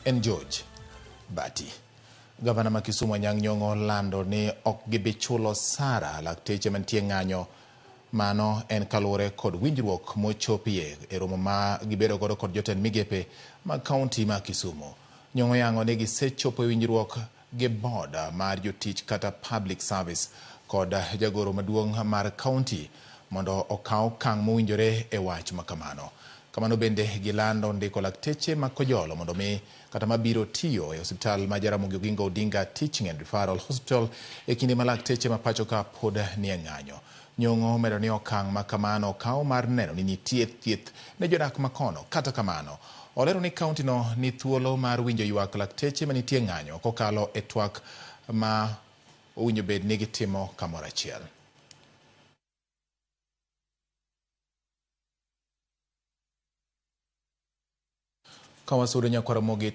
En George Bati. Gavana ma Kisumu Anyang' Nyong'o lando ni ok gibi chulo osara lakteche mantie ng'anyo. Mano en kaluwore kod winjruok mochopie e romo ma gibedo godo kod jotend migepe mag kaunti ma Kisumu. Nyong'o yango ni gisechopo e winjruok gi board mar jotich kata public service kod jagoro maduong' mar kaunti mondo okaw okang' mowinjore e wach makamano. Kamano bende gilando ndiko lakteche ma Kojolo mondo mi kata mabiro tiyo e osiptal ma Jaramogi Oginga Odinga Teaching and Referral Hospital e kinde ma lakteche ma pacho ka pod nie ng'anyo. Nyong'o omedo ni okang' ma kamano okaw mar neno ni nitie thieth ne jodak makono. Kata kamano, olero ni kaunti no ni thuolo mar winjo ywak lakteche manitie ng'anyo kokalo e twak ma owinjo bed ni gitimo kamoro achiel. Ka wasudo nyakwar Ramogi.